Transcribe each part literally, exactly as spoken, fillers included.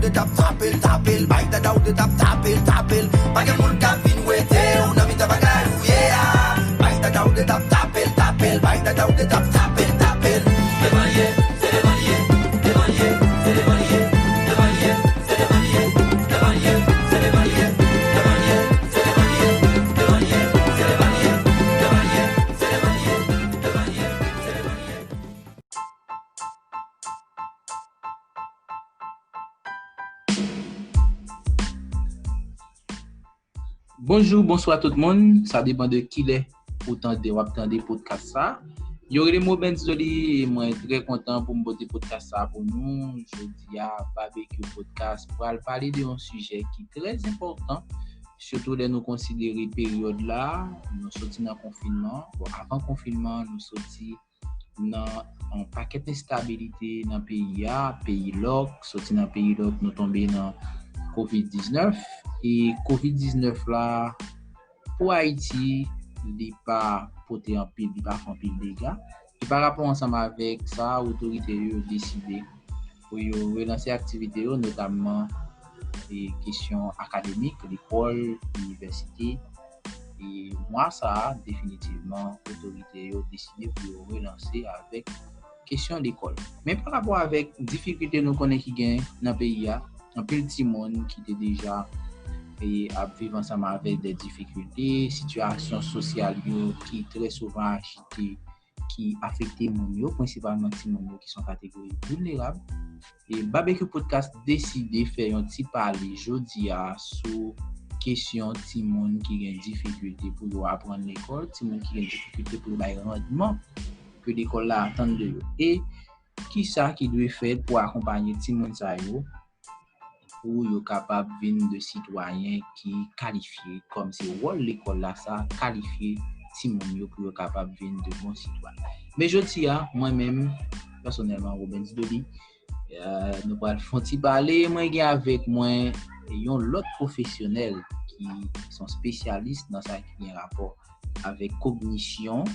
Tap tape l, tape l, bay dada w de tap tape l, tape l. Pa gen moun k ap vin wete w nan mitan bagay ou ye a. Bay dada w de tap tape l, tape l, bay dada w de tap tape l, tape l. Devan l ye, se devan l ye, devan l ye, se devan l ye, devan l ye, se devan l ye, devan l ye, se devan l ye, devan l ye, se devan l ye, devan l ye, se devan l ye, devan l ye, se devan l ye, devan l ye, se devan l ye. Bonjou, bonswa tout moun. Sa depann de kilè ou tande, w ap tande podcast sa. Yo rele m Robens Dolly e mwen trè kontan pou m pote podcast sa pou nou. Jodi a, Babekyou Podcast pral pale de yon sijè ki trè enpòtan, sitou lè nou konsidere peryòd la, nou soti nan konfinman. Bon, avan konfinman, nou soti nan yon pakèt enstabilite nan peyi a, peyi lòk, soti nan peyi lòk, nou tonbe nan kovid diznèf. E kovid diznèf la, pou Ayiti, li pa pote anpil, li pa fè anpil dega. E pa rapò ansanm avèk sa, otorite yo deside pou yo relanse aktivite yo, notamman e kesyon akademik, lekòl, inivèsite. E mwa sa a, definitivman, otorite yo deside pou yo relanse avèk kesyon lekòl. Men pa rapò avèk difikilte nou konnen ki gen nan peyi a, anpil timoun ki te deja e ap viv ansanm avèk de difikilte, sitiyasyon sosyal yo ki trè souvan ajite, ki afekte moun yo, prensipalman timoun yo ki se yon kategori vilnerab. E Babekyou Podcast deside fè yon ti pale jodi a sou kesyon timoun ki gen difikilte pou yo aprann lekòl, timoun ki gen difikilte pou yo bay randman ke lekòl la atann de yo. E kisa ki dwe fèt pou akonpanye timoun sa yo, pou yo kapab vin de sitwayen ki kalifye, kòm se wòl lekòl la sa, kalifye timoun yo pou yo kapab vin de bon sitwayen. Men jodi a, mwen menm, pèsonèlman, Robens Dolly, e, nou pral fè yon ti pale. Mwen gen avèk mwen yon lòt pwofesyonèl ki se yon espesyalis nan sa ki gen rapò avèk kognisyon,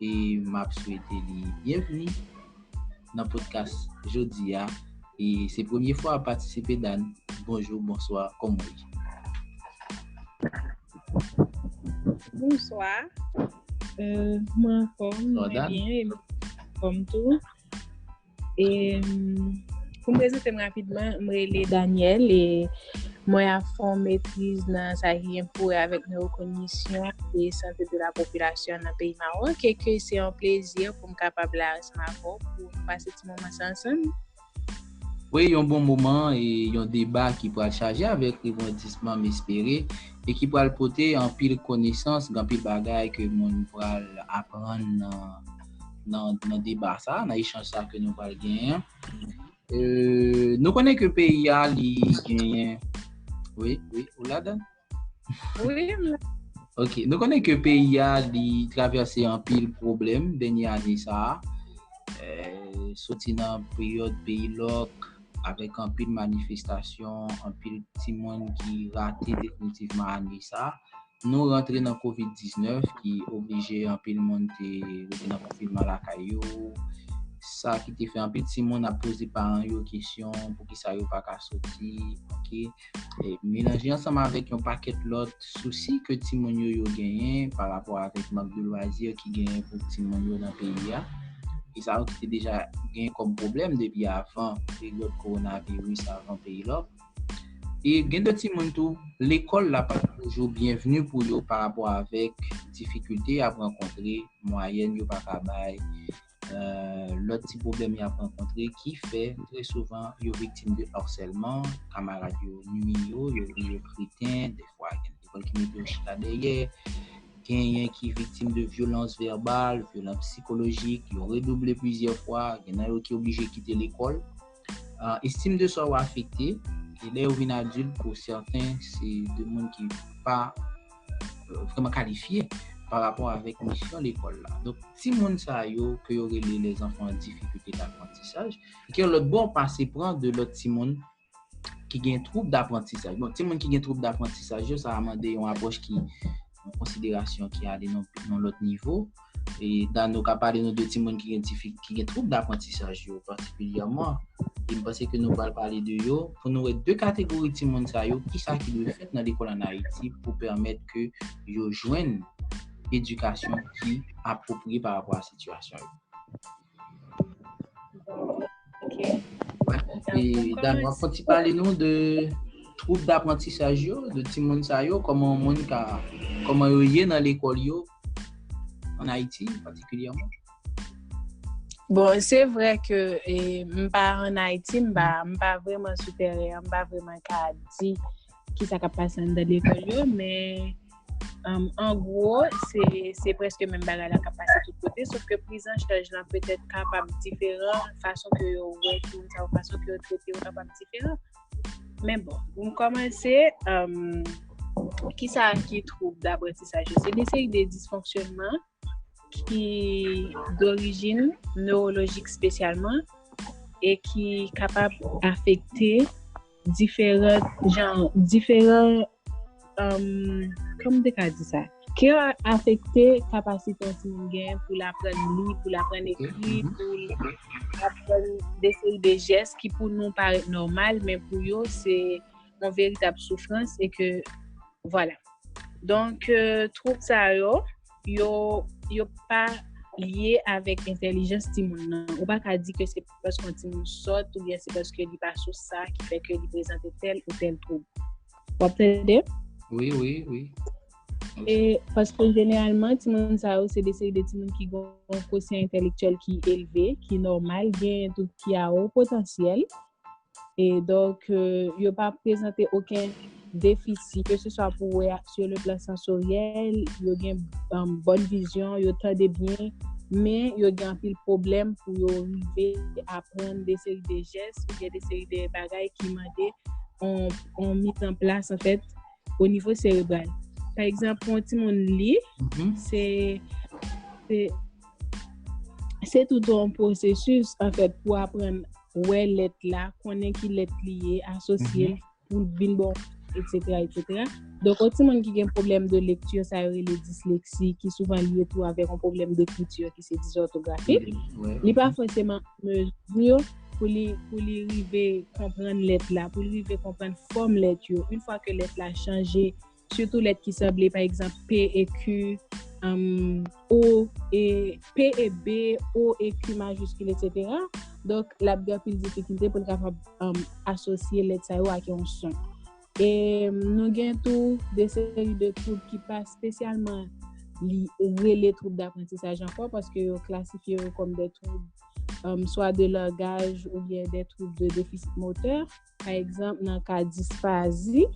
e m ap swete li byenvni nan podcast jodi a. E se premye fwa w ap patisipe, Dan. Bonjou, bonswa, kòman w ye? Bonswa. Euh, mwen anfòm, mwen byen, e mwen anfòm tou. E, mm, pou m prezante m rapidman, mwen rele Daniel e mwen ap fè yon metriz nan sa ki gen pou wè avèk newokognisyon e sante de la popilasyon nan peyi Mawòk, e ke se yon plezi pou m kapab la ansanm avè w pou nou pase ti moman sa ansanm. Wi, yon bon moman e yon deba ki pral chaje avèk rebondisman, m espere, e ki pral pote anpil konesans, gen anpil bagay ke moun pral aprann nan, nan, nan deba sa, nan echanj sa ke nou pral genyen. Euh, nou konnen ke peyi a, li genyen, wi, wi, ou la, Dan? Wi, m la. Ok, nou konnen ke peyi a, li travèse anpil pwoblèm dènye ane sa a. Eh, soti nan peryòd peyi lòk, avèk anpil manifestasyon, anpil timoun ki rate definitivman ane sa a. Nou rantre nan kovid diznèf ki oblije anpil moun te rete nan konfinman lakay yo. Sa ki te fè anpil timoun ap poze paran yo kesyon poukisa yo pa ka soti, ok? E melanje ansanm avèk yon pakèt lòt sousi ke timoun yo, yo genyen pa rapò avèk mank de lwazi ki genyen pou timoun yo nan peyi a. E sa yo ki te deja genyen kòm pwoblèm depi avan peryòd kowonaviris, avan peyi lòk. E gen de timoun tou, lekòl la pa toujou byenvni pou yo pa rapò avèk difikilte y ap rankontre, mwayèn yo pa ka bay, euh, lòt ti pwoblèm y ap rankontre ki fè trè souvan yo viktim de harcèlement, kamarad yo nwi yo, yo rele yo kreten, dèfwa gen lekòl ki mete yo chita dèyè, genyen ki viktim de vyolans vèbal, vyolans sikolojik, yo redouble plizyè fwa, gen nan yo ki oblije kite lekòl. Ah, estim de swa yo afekte, e lè yo vin adilt, pou sèten, se de moun ki pa, euh, vrèman kalifye pa rapò avèk misyon lekòl la. Donk, timoun sa yo, ke yo rele les enfants en difficulté d'apprentissage, e ke lòt bò pase pran de lòt timoun ki gen twoub daprantisaj. Bon, timoun ki gen twoub daprantisaj yo, sa a mande yon apwòch ki, yon konsiderasyon ki ale nan, nan lòt nivo. E Dano ka pale nou de timoun ki gen difik, ki gen twoub daprantisaj yo patikilyèman. E m panse ke nou pral pale de yo pou nou wè de kategori timoun sa yo, kisa ki dwe fèt nan lekòl ann Ayiti pou pèmèt ke yo jwenn edikasyon ki apwopriye pa rapò a sitiyasyon yo. Ok. E Dano, w ap fè ti pale nou de twoub daprantisaj yo, de timoun sa yo, kòman moun ka, kòman yo ye nan lekòl yo, ann Ayiti patikilyèman? Bon, se vre ke e, m pa ann Ayiti, m pa, m pa vrèman sou teren an, m pa vrèman ka di kisa k ap pase anndan lekòl yo, men um, an gwo, se, se prèske menm bagay la k ap pase tout kote, sof ke priz an chaj lan petèt kapab diferan, fason ke yo wè timoun sa yo, fason ke yo trete yo kapab diferan. Men bon, pou m kòmanse, um, kisa ki twoub daprantisaj yo? Se de seri de disfonksyonman ki dorijin newolojik espesyalman e ki kapab afekte diferan jan, diferan, um, kòman m te ka di sa? Ki afekte kapasite yon timoun gen pou l aprann li, pou l aprann ekri, pou l aprann de seri de jès ki pou nou parèt nòmal, men pou yo, se yon veritab soufrans e ke, vwala. Donk, euh, twoub sa yo, yo, yo pa lye avèk entèlijans timoun nan. Ou pa ka di ke se paske yon timoun sòt oubyen se paske li pa sou sa ki fè ke li prezante tèl ou tèl twoub. W ap tande? Wi, wi, wi. E paske jeneralman, timoun sa yo, se de seri de timoun ki gen yon kosyan entèlektyèl ki elve, ki nòmal, gen tout ki a wo potansyèl. E donk, euh, yo pa prezante okenn defisi, ke se swa pou wè sur le plan sensoriel, yo gen um, bòn vizyon, yo tande byen, men yo gen anpil pwoblèm pou yo rive aprann de seri de jès oubyen de seri de bagay ki mande yon, yon miz an plas, anfèt, o nivo serebral. Pa egzanp, pou yon timoun li, se, se, se tout yon pwosesis, anfèt, pou aprann wè lèt la, konnen ki lèt li ye, asosye l pou l vin bon, etsetera, etsetera. Donk, yon timoun ki gen pwoblèm de lekti, sa yo rele disleksi, ki souvan lye tou avèk yon pwoblèm dekriti, ki se dizòtografik. Li pa fòseman an mezi pou li, pou li rive konprann lèt la, pou li rive konprann fòm lèt yo. Yon fwa ke lèt la chanje, sitou lèt ki sanble, pa egzanp, P e Q, um, O e P e B, O e Q majiskil, etsetera. Donk, l ap gen anpil difikilte pou l kapab um, asosye lèt sa yo ak yon son. E nou gen tou de seri de twoub ki pa espesyalman li rele twoub daprantisaj ankò, paske yo klasifye yo kòm de twoub um, swa de langaj oubyen de twoub de defisit motè. Pa egzanp, nan ka disfazi,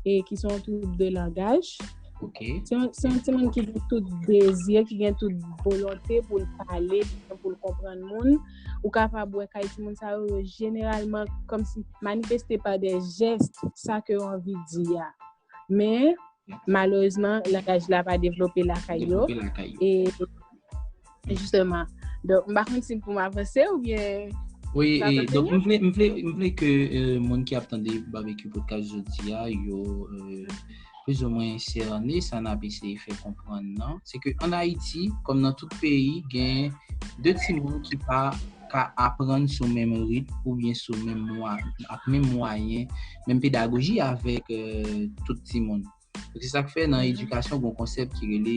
e ki se yon twoub de langaj. Se yon, se yon timoun ki gen tout dezi, ki gen tout volonte pou l pale, pou l konprann moun. Ou kapab wè kay timoun sa yo, yo jeneralman kòmsi manifeste pa de jès sa ke yo anvi di a. Men, malerezman, langaj la pa devlope lakay yo. E Jisteman. Donk, m pa konn si pou m avanse oubyen... Wi, e, donk, m vle, m vle, m vle ke euh, moun ki ap tande Babekyou Podcast jodi a, yo euh, plizoumwen sène sa n ap eseye fè konprann nan. Se ke ann Ayiti, kòm nan tout peyi, gen de timoun ki pa ka aprann sou menm ritm oubyen sou menm mwa, ak menm mwayen, menm pedagoji avèk euh, tout timoun. Donk, se sa k fè nan edikasyon, gen yon konsèp ki rele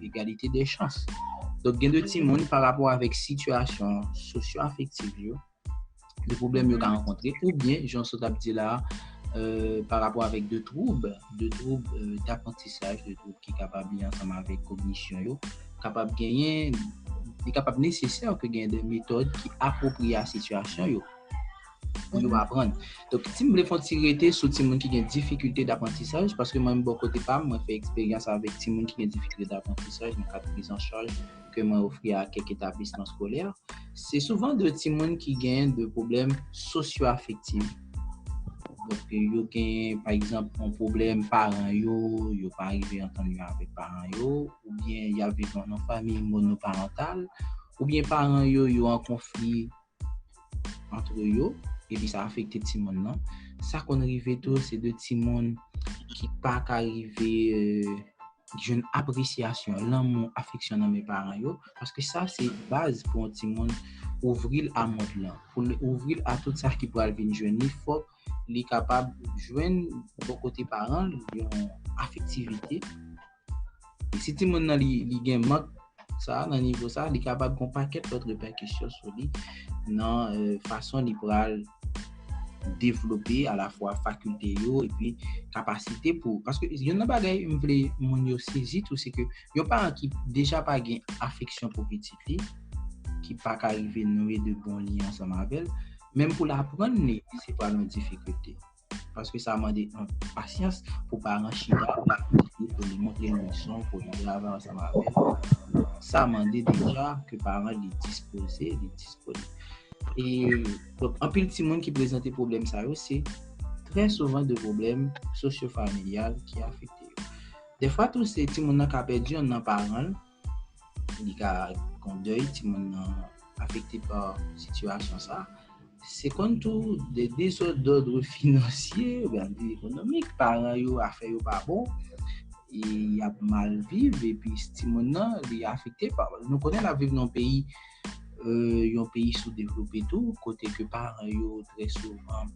egalite de chans. Donk, gen de timoun pa rapò avèk sitiyasyon sosyo-afektiv yo, de pwoblèm yo ka rankontre, oubyen, jan w sot ap di la, euh, pa rapò avèk de twoub, de twoub euh, daprantisaj, de twoub ki kapab li ansanm avèk kognisyon yo, kapab genyen, li kapab nesesè ke gen de metòd ki apwopriye a sitiyasyon yo. Pou yo aprann. Donk, si m vle fè yon ti rete sou timoun ki gen difikilte daprantisaj, paske mwen menm bò kote pa m, mwen fè eksperyans avèk timoun ki gen difikilte daprantisaj nan kad priz an chaj ke mwen ofri a kèk etablisman eskolè. Se souvan de timoun ki gen de pwoblèm sosyo-afektif. Donk, yo gen, pa egzanp, yon pwoblèm paran yo, yo pa rive antann yo avèk paran yo, oubyen y ap viv nan yon fanmi monoparantal, oubyen paran yo, yo an konfli antre yo, epi sa afekte timoun nan. Sa konn rive tou, se de timoun ki pa ka rive euh, jwenn apresyasyon, lanmou, afeksyon nan men paran yo, paske sa se baz pou yon timoun ouvri l a mond lan, pou l ouvri l a tout sa ki pral vin jwenn li, fòk li kapab jwenn bò kote paran l yon afektivite. E si timoun nan li, li gen mank sa nan nivo sa, li kapab gen yon pakèt lòt repèkisyon sou li nan euh, fason li pral devlope alafwa fakilte yo epi kapasite pou, paske youn nan bagay m vle moun yo sezi tou se ke yon paran ki deja pa gen afeksyon pou pitit li, ki pa ka rive nouye de bon lyen ansanm avè l, menm pou l aprann li se pral yon difikilte. Paske sa mande yon pasyans pou paran chita pou li montre l leson, pou li travay ansanm avè l. Sa mande deja ke paran li dispoze, li disponib. E donk anpil timoun ki prezante pwoblèm sa yo se trè souvan de pwoblèm sosyofamilyal ki afekte yo. Defwa tou se timoun nan ka pèdi youn nan paran l, li ka gen dèy, timoun nan afekte pa sitiyasyon sa. Se konn tou de dezòd dòd finansye oubyen de ekonomik, paran yo afè yo pa bon, e y ap mal viv epi timoun nan li afekte pa, nou konnen n ap viv nan yon peyi euh, yon peyi soudevlope tou, kote ke paran yo trè souvan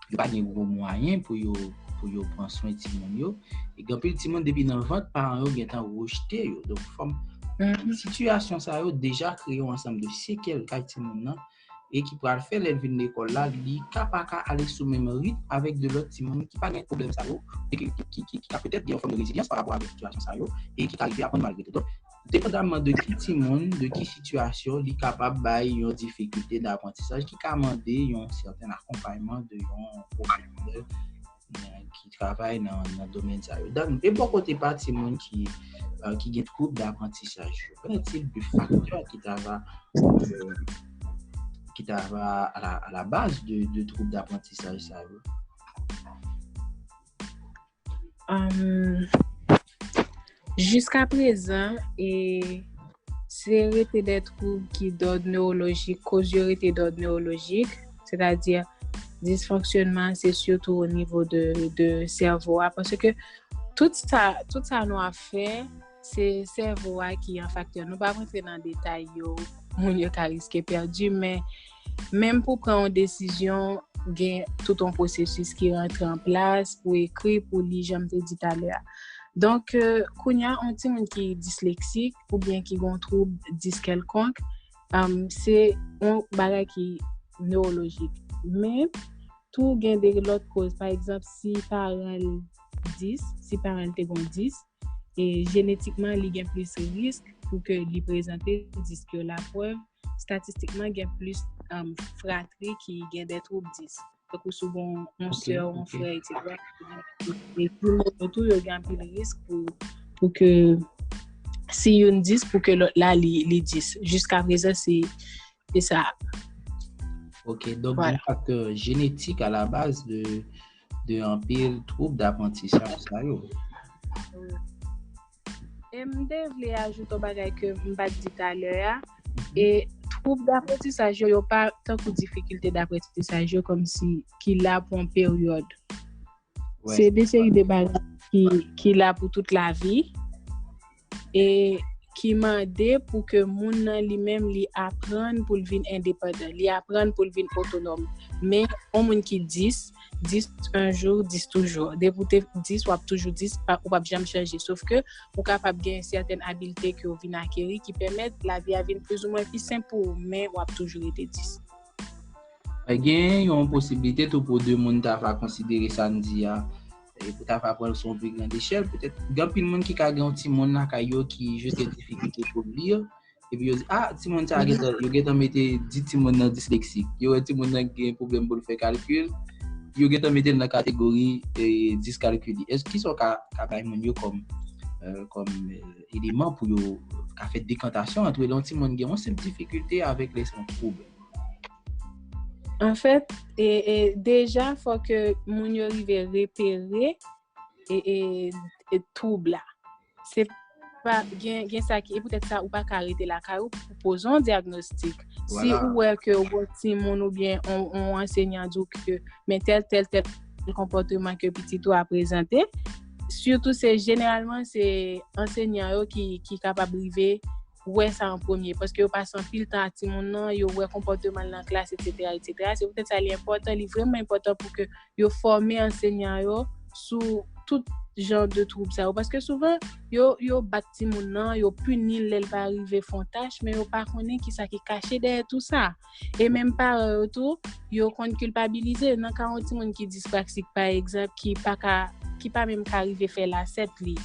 yo pa gen gwo mwayen pou yo pou yo pran swen timoun yo. E gen anpil timoun depi nan vant paran yo gentan rejte yo. Donk fòm sitiyasyon sa yo deja kreye yon ansanm de sekèl kay timoun nan e ki pral fè lè l vin lekòl la, li ka pa ka ale sou menm ritm avèk de lòt timoun ki pa gen pwoblèm sa yo, e ki, ki, ki, ki ka petèt gen yon fòm de rezilyans pa rapò avèk sitiyasyon sa yo, e ki ka rive aprann malgre tou. Donk, depandamman de ki timoun, de ki sitiyasyon, li kapab bay yon difikilte daprantisaj ki ka mande yon sèten akonpayman de yon pwofesyonèl ki travay nan, nan domèn sa yo. Donk, e bò kote pa timoun ki, euh, ki gen twoub daprantisaj yo, qu'en est-il de facteurs qui ta va, euh, qui ta va à la, à la base de, de troubles d'apprentissage sa yo? Um, Jiska prezan, e se rete de twoub ki dòd newolojik, koz yo rete dòd newolojik, sètadi disfonksyonman se sitou o nivo de, de sèvo a, paske tout sa, tout sa nou ap fè, se sèvo a ki an faktè. Nou p ap rantre nan detay yo, moun yo ka riske pèdi, men menm pou pran yon desizyon, gen tout yon pwosesis ki rantre an plas pou ekri, pou li, jan m te di talè a. Donk, euh, kounye a, yon timoun ki disleksik oubyen ki gen yon twoub dis kèlkonk, um, se yon bagay ki newolojik. Men, tou gen de lòt koz. Pa egzanp, si paran l dis, si paran l te gen dis, e jenetikman, li gen plis risk pou ke li prezante dis yo. Laprèv, estatistikman, gen plis um, fratri ki gen de twoub dis. Tankou si w gen yon sè, yon frè, etsetera. E jumo yo tou, yo gen anpil risk pou, pou ke si youn dis, pou ke lòt la, li, li dis. Jiska prezan, se, se sa. Ok, donk gen faktè jenetik a la baz de, de anpil twoub daprantisaj sa yo. E m te vle ajoute yon bagay ke m pa t di talè a. E twoub daprantisaj yo, yo pa tankou difikilte daprantisaj yo, kòmsi ki la pou yon peryòd. Se de seri de bagay ki, ki la pou tout lavi. E ki mande pou ke moun nan li menm li aprann pou l vin endepandan, li aprann pou l vin otonòm. Men yon moun ki dis, dis un jour, dis toujours. Depi w te dis, w ap toujou dis, ou p ap janm chanje. Sof ke ou kapab gen sèten abilte ke w vin akeri ki pèmèt lavi a vin plizoumwen pi senp pou ou, men w ap toujou rete dis. Gen yon posiblite tou pou de moun ta va konsidere sa n di a, e pou ta va pran l sou yon pi grand echèl, petèt gen anpil moun ki ka gen yon timoun lakay yo ki jis gen difikilte pou l li, epi yo di, ah, timoun sa a gentan, yo gentan mete di timoun nan disleksik. Yo wè timoun nan gen pwoblèm pou l fè kalkil, yo gentan mete l nan kategori e, diskalkili. Èske kisa w ka, ka bay moun yo kòm euh, kòm euh, eleman pou yo ka fè dekantasyon ant lè yon timoun gen yon senp difikilte avèk lè se yon twoub? Anfèt, e, e, deja fò ke moun yo rive repere e, e, e twoub la. Se pa gen, gen sa ki, e poutèt sa ou pa ka rete lakay ou pou poze yon dyagnostik. Si ou wè ke yon timoun oubyen yon, yon ansenyan di w ke men tèl, tèl, tèl konpòteman ke pitit ou a prezante, sitou se jeneralman se ansenyan yo ki, ki kapab rive wè sa an premye, paske yo pase anpil tan ak timoun nan, yo wè konpòteman l nan klas, etsetera, etsetera. Se poutèt sa li enpòtan, li vrèman enpòtan pou ke yo fòme ansenyan yo sou tout jan de twoub sa yo. Paske souvan, yo, yo bat timoun nan, yo pini l lè l pa rive fè yon tach, men yo pa konnen kisa ki kache dèyè tou sa. E menm paran yo tou, yo konn kilpabilize. Nan ka yon timoun ki dispraksik, pa egzanp, ki pa ka, ki pa menm ka rive fè lasèt li.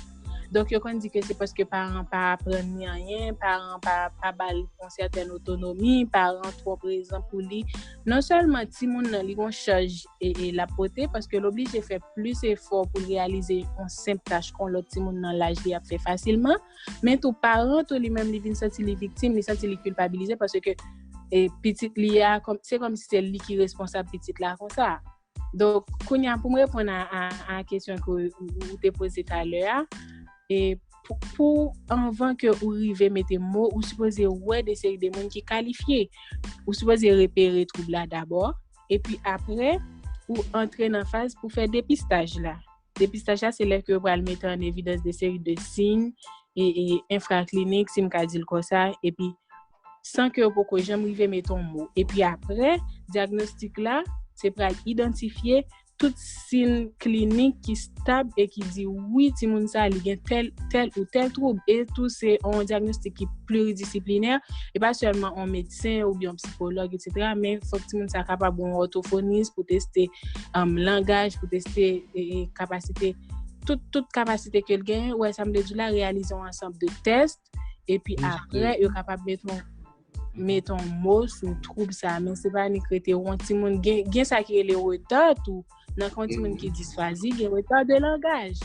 Donk, yo konn di ke se paske paran pa aprann li anyen, paran pa, pa ba l yon sètèn otonomi, paran twò prezan pou li. Non sèlman timoun nan, li gon chaj e, e l ap pote, paske l oblije fè plis efò pou l reyalize yon senp tach kon lòt timoun nan laj li ap fè fasilman, men tou paran tou li menm li vin santi li viktim, li santi li kilpabilize paske e, pitit li a, kòm, se kòm si se li ki responsab pitit la konsa. Donk, kounye a, pou m reponn a, a, a kesyon ke ou, ou te poze talè a, e pou, pou anvan ke ou rive mete mo, ou sipoze wè de seri de moun ki kalifye. Ou sipoze repere twoub la dabò, epi apre, ou antre nan faz pou fè depistaj la. Depistaj la, se lè ke yo pral mete an evidans de seri de siy e, e enfraklinik, si m ka di l konsa, epi san ke yo poko janm rive mete yon mo. Epi apre, dyagnostik la, se pral idantifye tout siy klinik ki stab e ki di wi, timoun sa, li gen tèl, tèl ou tèl twoub. E tou, se yon dyagnostik ki pliridisiplinè. E pa sèlman yon medsen oubyen yon psikològ, etsetera, men fòk timoun sa kapab yon òtofonis pou teste um, langaj, pou teste e, e, kapasite, tout, tout kapasite ke l genyen. Wè, sa m te di w la, reyalize yon ansanm de tès, epi apre, yo kapab mete yon, mete yon mo sou twoub sa. Men se pa nik rete yon timoun. Gen, gen sa ki rele reta tou. Nan ka yon timoun ki disfazi, gen reta de langaj.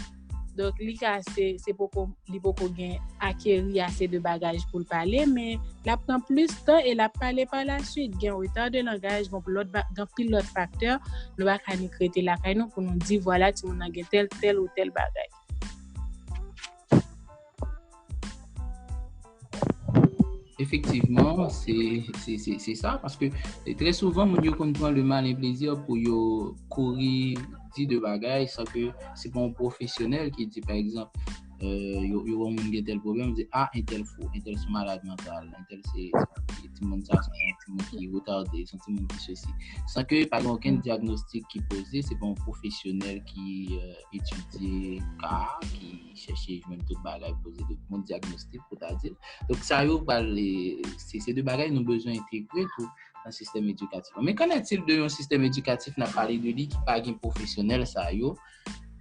Donk, li ka se, se poko, li poko gen akeri ase de bagaj pou l pale, men l ap pran plis tan e l ap pale pa la swit. Gen reta de langaj, gen lòt ba-, gen pil lòt faktè, nou pa ka nik rete lakay nou pou nou di, vwala, timoun nan gen tèl, tèl ou tèl bagay. Efektivman, se, se, se, se sa, paske e, trè souvan, moun yo konn pran le malin plezi pou yo kouri di de bagay san ke se pa yon pwofesyonèl ki di, pa egzanp, e, yo, yo wè yon moun gen tèl pwoblèm, yo di, a, entèl fou, entèl se malad mantal, entèl se, se timoun sa, se yon timoun ki retade, se yon timoun ki sesi. San ke pa gen okenn dyagnostik ki poze, se pa yon pwofesyonèl ki e, etidye ka a, ki chèche jwenn tout bagay, poze tout moun dyagnostik, pou ta di l. Donk, sa yo pral, e, se, se de bagay nou bezwen entegre tou nan sistèm edikatif. Men qu'en est-il de yon sistèm edikatif, n ap pale de li, ki pa gen pwofesyonèl sa yo,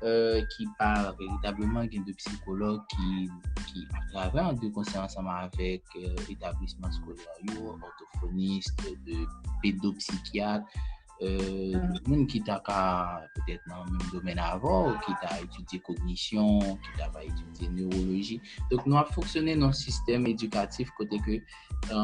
e, ki pa veritableman gen de psikològ ki, ki ap travay an de konsè ansanm avèk, e, etablisman eskolè yo, òtofonis, de pedopsikyat, e, de moun ki ta ka petèt nan menm domèn avè w, ki ta etidye kognisyon, ki ta va etidye newoloji. Donk, nou ap fonksyone nan yon sistèm edikatif kote ke, e,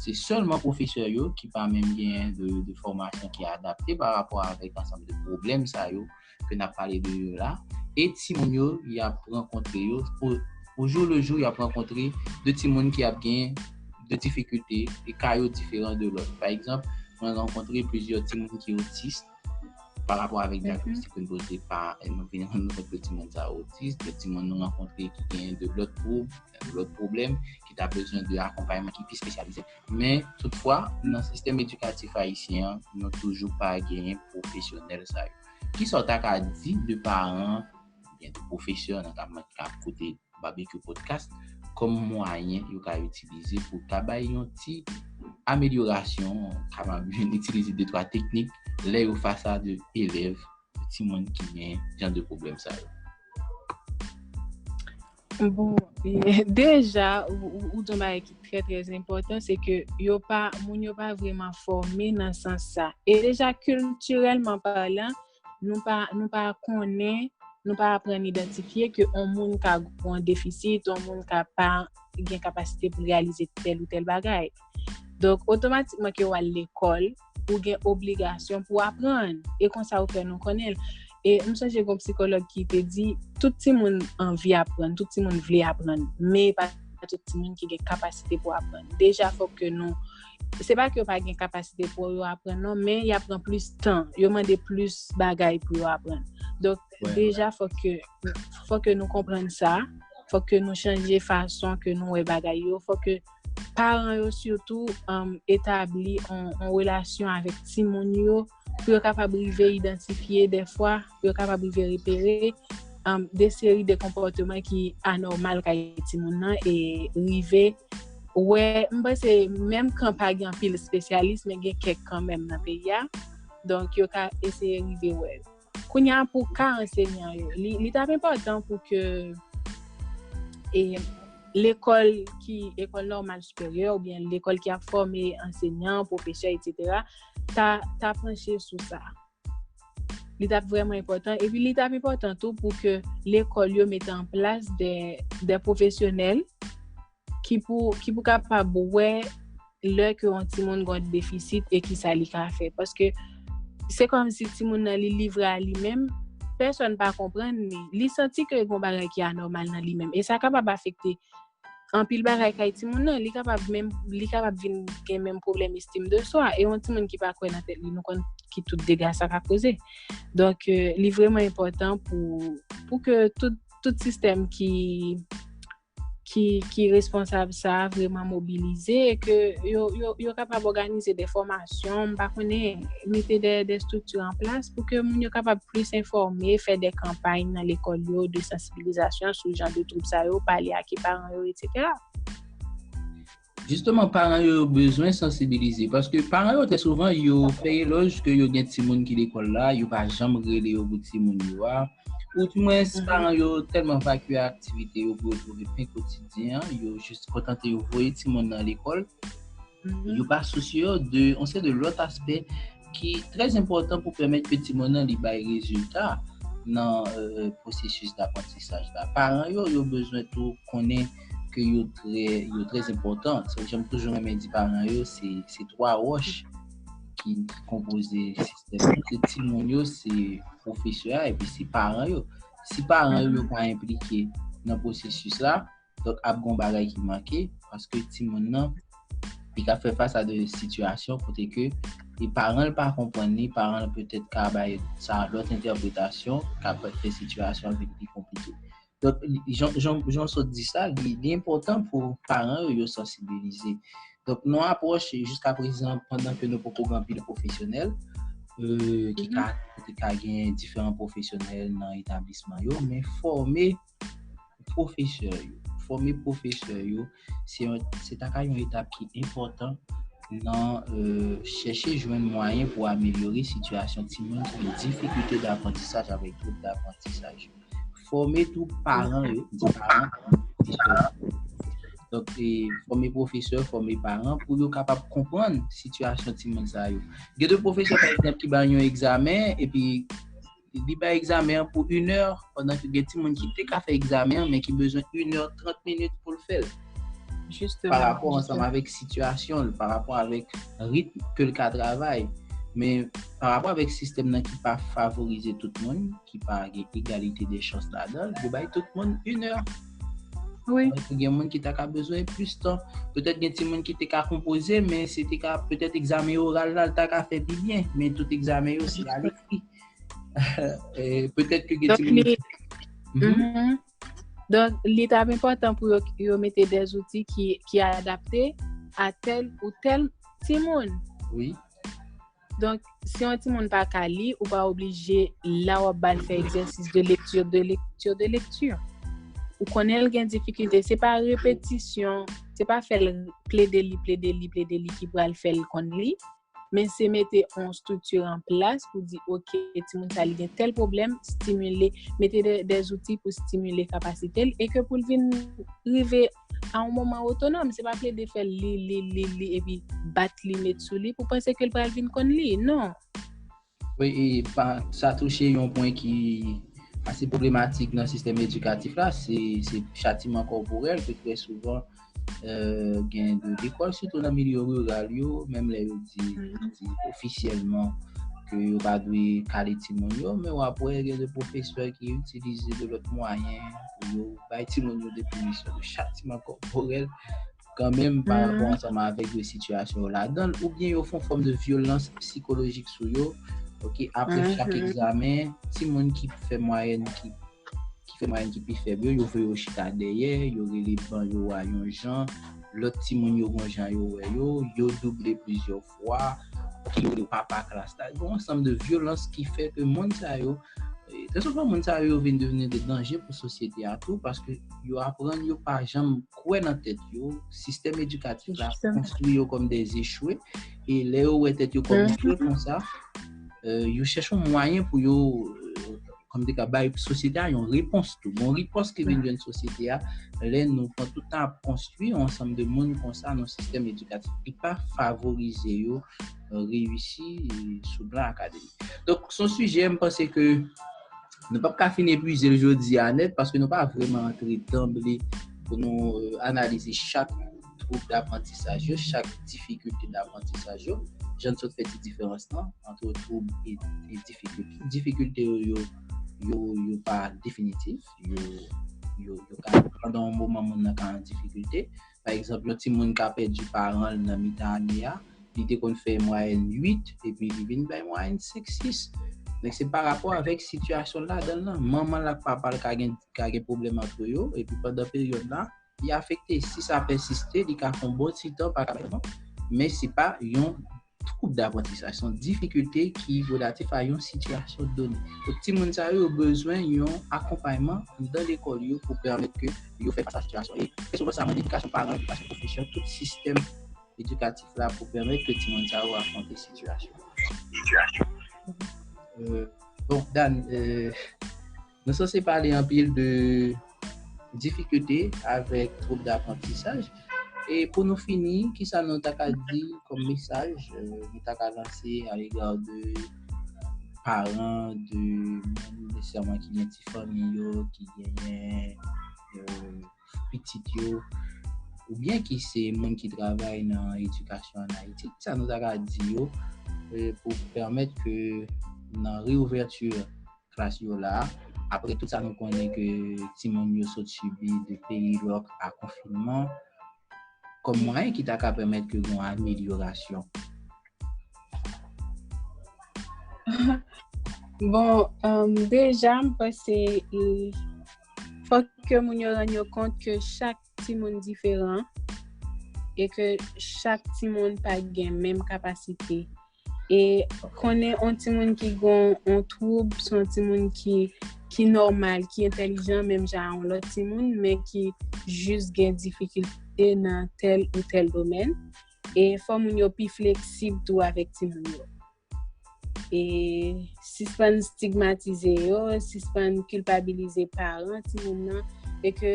se sèlman pwofesè yo ki pa menm gen de, de fòmasyon ki adapte pa rapò avèk ansanm de pwoblèm sa yo ke n ap pale de yo la. E timoun yo, y ap rankontre yo, o, o jou le jou, y ap rankontre de timoun ki ap gen de difikilte, e ka yo diferan de lòt. Pa egzanp, mwen rankontre plizyè timoun ki otis, pa rapò avèk dyagnostik ke n poze pa, e nou vin rann nou kont ke timoun sa otis, de timoun nou rankontre ki gen de lòt twoub, de lòt pwoblèm, ki ta bezwen de akonpayman ki pi espesyalize. Men, toutfwa, nan sistèm edikatif ayisyen an, nou toujou pa genyen pwofesyonèl sa yo. Kisa w ta ka di de paran, oubyen de pwofesè nan ka, ka ap koute Babekyou Podcast kòm mwayen yo ka itilize pou ta bay yon ti amelyorasyon, kapab itilize de twa teknik lè yo fas a de elèv, de timoun ki gen jan de pwoblèm sa yo? Bon, e, deja, ou, ou, ou di yon bagay ki trè, trè enpòtan, se ke yo pa, moun yo pa vrèman fòme nan sans sa. E deja, kiltirèlman palan, nou pa, nou pa konnen, nou pa aprann idantifye ke yon moun ka gen yon defisit, yon moun ka pa gen kapasite pou l reyalize tèl ou tèl bagay. Donk, otomatikman ke w al lekòl, ou gen obligasyon pou aprann. E konsa ou fè nou konnen l. E m sonje gen yon psikològ ki te di, tout timoun anvi aprann, tout timoun vle aprann, men pa tout timoun ki gen kapasite pou aprann. Deja, fòk ke nou, se pa ke yo pa gen kapasite pou yo aprann, non, men y ap pran plis tan, yo mande plis bagay pou yo aprann. Donk, deja, fòk ke, fòk ke nou konprann sa. Fòk ke nou chanje fason ke nou wè bagay yo. Fòk ke paran yo sitou, um, etabli yon, yon relasyon avèk timoun yo, pou yo kapab rive idantifye dèfwa, pou yo kapab rive repere, um, de seri de konpòteman ki anòmal kay timoun nan e rive wè, m panse menm kan pa gen anpil espesyalis, men gen kèk kanmenm nan peyi a. Donk, yo ka eseye rive wè. Kounye a, pou ka ansenyan yo, li, li t ap enpòtan pou ke, e, lekòl ki, lekòl nòmal siperyè oubyen lekòl ki ap fòme ansenyan, pwofesè, etsetera, ta, ta panche sou sa. Li t ap vrèman enpòtan. Epi li t ap enpòtan tou pou ke lekòl yo mete an plas de, de pwofesyonèl ki pou, ki pou kapab wè lè ke yon timoun gen yon defisit e kisa li ka fè. Paske se kòmsi timoun nan li livre a li menm, pèsòn pa konprann li. Li santi ke gen yon bagay ki anòmal nan li menm. E sa kapab afekte anpil bagay kay timoun nan. Li kapab menm, li kapab vin gen menm pwoblèm estim de swa. E yon timoun ki pa kwè nan tèt li, nou konn ki tout dega sa ka koze. Donk, euh, li vrèman enpòtan pou, pou ke tout, tout sistèm ki, ki, ki responsab sa a vrèman mobilize e ke yo, yo, yo kapab òganize de fòmasyon, m pa konnen, mete de, de estrikti an plas pou ke moun yo kapab plis enfòme, fè de kanpay nan lekòl yo de sansibilizasyon sou jan de twoub sa yo, pale ak paran yo, etsetera. Jisteman, paran yo bezwen sansibilize, paske paran yo, trè souvan, yo fè elòj ke yo gen timoun ki lekòl la, yo pa janm rele yo pou timoun yo a, oudimwens, paran yo tèlman vakye aktivite yo pou yo twouve pen kotidyen an, yo jis kontante yo voye timoun nan lekòl. Yo pa sousye yo de yon seri de lòt aspè ki trè enpòtan pou pèmèt ke timoun nan li bay rezilta nan, euh, pwosesis daprantisaj la. Paran yo, yo bezwen tou konnen ke yo trè, yo trè enpòtan. Se jan m toujou renmen di paran yo, se, se twa wòch ki, ki konpoze sistèm nan. Se timoun yo, se pwofesè a, epi se paran yo. Si paran yo pa enplike nan pwosesis la, donk, ap gen yon bagay ki manke, paske timoun nan, li ka fè fas a de sitiyasyon kote ke e paran l pa konprann li, paran l petèt ka bay sa lòt entèpretasyon, ka fè sitiyasyon an vin pi konplike. Donk, jan, jan, jan w sot di sa, li, li enpòtan pou paran yo, yo sansibilize. Donk, nan apwòch, jiska prezan, pandan ke nou poko gen anpil pwopesyonèl, euh, ki ka, ki ka gen diferan pwopesyonèl nan etablisman yo, men fòme pwofesè yo. Fòme pwofesè yo, se yon, se ta ka yon etap ki enpòtan nan, euh, chèche jwenn mwayen pou amelyore sitiyasyon timoun ki gen difikilte daprantisaj avèk twoub daprantisaj yo. Fòme tou paran yo, di paran, pwofesè yo. Donk, e, fòme pwofesè, fòme paran pou yo kapab konprann sitiyasyon timoun sa yo. Gen de pwofesè, pa egzanp, ki bay yon egzamen, epi li bay egzamen an pou inè, pandan ke gen timoun ki te ka fè egzamen an, men ki bezwen inè trant minit pou l fè l. Pa rapò ansanm avèk sitiyasyon l, pa rapò avèk ritm ke l ka travay. Men pa rapò avèk sistèm nan ki pa favorize tout moun, ki pa gen egalite de chans ladan l, yo bay tout moun inè. Wi. Donk, gen moun ki ta ka bezwen plis tan. Petèt gen timoun ki te ka konpoze, men se te ka, petèt egzamen oral la, l ta ka fè pi byen, men tout egzamen yo se alekri. E petèt ke gen timoun. Donk, li t ap enpòtan pou yo, yo mete de zouti ki, ki adapte a tèl ou tèl timoun. Wi. Donk, si yon timoun pa ka li, ou pa oblije la w ap ba l fè egzèsis de lekti, de lekti, de lekti. Ou konnen l gen difikilte. Se pa repetisyon, se pa fè l plede li, plede li, plede li ki pral fè l konn li. Men se mete yon estrikti an plas pou di, oke, timoun sa li gen tèl pwoblèm, stimile, mete de, de zouti pou stimile kapasite l e ke pou l vin rive a yon moman otonòm. Se pa plede fè l li, li, li, li, epi bat li, met sou li pou panse ke l pral vin konn li. Non. Wi, e pa, sa touche yon pwen ki ase pwoblematik nan sistèm edikatif la, se, se chatiman kòporèl ke trè souvan, euh, gen de lekòl, sitou nan milye riral yo, menm lè yo di, di ofisyèlman ke yo pa dwe kale timoun yo, men w ap wè gen de pwofesè ki itilize de lòt mwayen pou yo bay timoun yo de pinisyon, de chatiman kòporèl, kanmenm pa rapò ansanm avèk de sitiyasyon yo ladan l, oubyen yo fè yon fòm de vyolans sikolojik sou yo, Ok, apre chak egzamen, timoun ki fè mwayèn ki ki fè mwayèn ki pi fèb yo, yo voye yo chita dèyè, yo rele ban yo a yon jan, lòt timoun yo gon jan yo wè yo, yo double plizyè fwa, yo rele yo papa klas la. Gon ansanm de vyolans ki fè ke moun sa yo, e, trè souvan moun sa yo vin devni de danje pou sosyete a tou, paske yo aprann yo pa janm kwè nan tèt yo, sistèm edikatif la konstwi yo kòm de echwe, e lè yo wè tèt yo kòm echwe konsa, e, yo chèche yon mwayen pou yo, e, kòm te ka bay sosyete a yon repons tou. Bon, repons ki vin jwenn sosyete a, lè nou pran tout tan ap konstwi yon ansanm de moun konsa nan sistèm edikatif ki pa favorize yo, e, reyisi, e, sou plan akademik. Donk, se yon sijè, m panse ke nou p ap ka fin epuize l jodi a nèt, paske nou pa vrèman antre danble pou nou, e, analize chak twoub daprantisaj yo, chak difikilte daprantisaj yo, jan n sot fè ti diferans lan ant twoub e, e difikilte. Difikilte yo, yo, yo, yo pa definitif, yo, yo, yo ka, pandan yon moman, moun nan ka an difikilte. Pa egzanp, yon timoun ka pèdi paran l nan mitan ane a, li te konn fè mwayèn uit, epi li vin bay mwayèn senk, sis. Donk, se pa rapò avèk sitiyasyon l ladan l lan. Manman l ak papa l ka gen, ka gen pwoblèm ant yo, epi pandan peryòd la, li afekte. Si sa pèsiste, li ka fè yon bon ti tan pa ka bay non. Men se pa yon twoub daprantisaj, se yon difikilte ki relatif a yon sitiyasyon done. Donk, timoun sa yo, yo bezwen yon akonpayman anndan lekòl yo pou pèmèt ke yo fè fas a sitiyasyon. E trè souvan, sa mande edikasyon paran, edikasyon pwofesè, tout sistèm edikatif la pou pèmèt ke timoun sa yo afwonte sitiyasyon. Euh, bon, Dan, euh, nou sanse pale anpil de difikilte avèk twoub daprantisaj. E pou nou fini, kisa nou ta ka di kòm mesaj, euh, nou ta ka lanse alega de paran, de moun nesesèman ki gen ti fanmi yo, ki genyen, euh, pitit yo, oubyen ki se moun ki travay nan edikasyon ann Ayiti, sa nou ta ka di yo, euh, pou pèmèt ke nan reouvèti klas yo la, apre tout sa nou konnen ke timoun yo sot sibi de peyi lòk a konfinman, kòm mwayen ki ta ka pèmèt ke gen yon amelyorasyon? Bon, um, deja, m panse, e, fòk ke moun yo rann yo kont ke chak timoun diferan e ke chak timoun pa gen menm kapasite. E konnen yon timoun ki gen yon twoub, se yon timoun ki, ki nòmal, ki entèlijan, menm jan a yon lòt timoun, men ki jis gen difikilte nan tèl ou tèl domèn. E fò moun yo pi fleksib tou avèk timoun yo. E sispann stigmatize yo, sispann kilpabilize paran timoun nan, e ke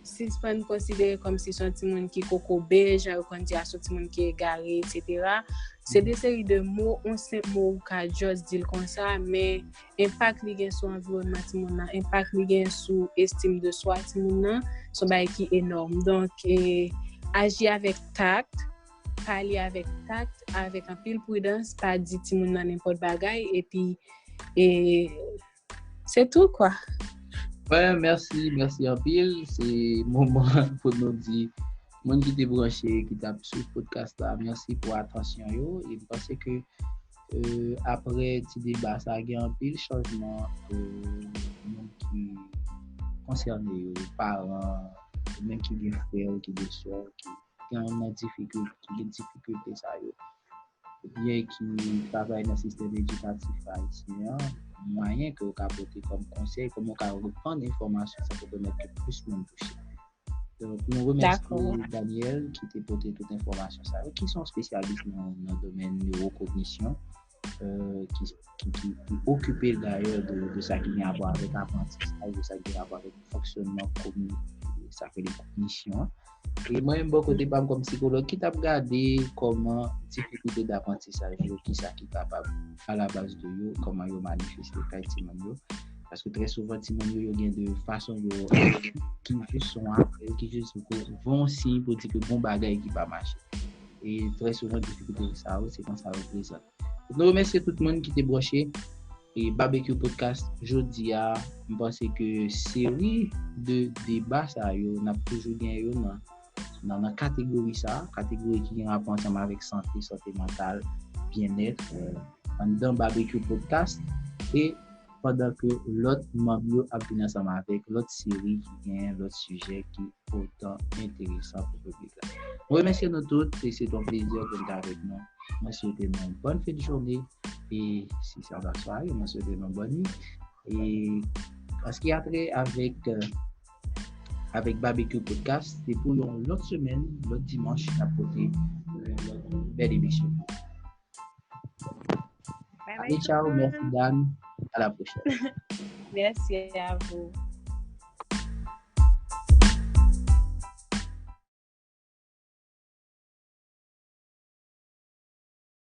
sispann konsidere kòmsi se yon timoun ki kokobe, jan yo konn di a, se yon timoun ki egare, etsetera. Se de seri de mo, yon senp mo ou ka just di l konsa, men enpak li gen sou anviwònman timoun nan, enpak li gen sou estim de swa timoun nan, se yon bagay ki enòm. Donk, e, aji avèk tak, pale avèk tak, avèk anpil pridans, pa di timoun nan nenpòt bagay, epi, e, se tou, kwa. Wè, mèsi, mèsi anpil. Se moman pou nou di moun ki te branche, ki t ap swiv podcast la, mèsi pou atansyon yo. E m panse ke, euh, apre ti deba sa, gen anpil chanjman, euh, moun ki konsène yo, paran, ou menm ki gen frè ou ki gen sè ki gen nan difikil-, ki gen difikilte sa yo, oubyen ki travay nan sistèm edikatif ayisyen an, mwayen ke w ka pote kòm konsèy, kòman w ka repann enfòmasyon sa pou pèmèt ke plis moun touche. Donk, nou remèsye Daniel ki te pote tout enfòmasyon sa yo, ki se yon espesyalis nan, nan domèn newokognisyon, euh, ki, ki, ki, ki okipe dayè de, de sa ki gen rapò avèk aprantisaj, de sa ki gen rapò avèk fonksyònman kogni-, sa k rele kognisyon an. E mwen menm bò kote pa m kòm sikològ ki t ap gade kòman difikilte daprantisaj yo, kisa ki kapab alabaz de yo, kòman yo manifeste kay timoun yo. Paske trè souvan timoun yo, yo gen de fason yo ki jis yon apèl, ki jis yon siy pou di ke gon bagay ki pa mache. E trè souvan difikilte sa yo, se konsa yo prezante. Nou remèsye tout moun ki te branche e Barbecue Podcast jodi a. M panse ke seri de deba sa yo, n ap toujou gen yo nan, nan, nan kategori sa, kategori ki gen rapò ansanm avèk sante, sante mantal, byennèt, euh, anndan Babekyou Podcast, e pandan ke lòt manm yo ap vin ansanm avèk lòt seri ki gen lòt sijè ki otan enteresan pou piblik la. Mwen remèsye nou tout, e se yon plezi pou nou t avèk nou. Mwen swete nou yon bòn fen de jounen, e si se yon bòn sware, mwen swete nou yon bòn nuit. E an ce qui a trait avèk, euh, avèk Babekyou Podcast, se pou yon lòt semèn, lòt dimanch, n ap pote yon lòt bèl emisyon. Allez, ciao, merci Dan, à la prochaine. Merci à vous.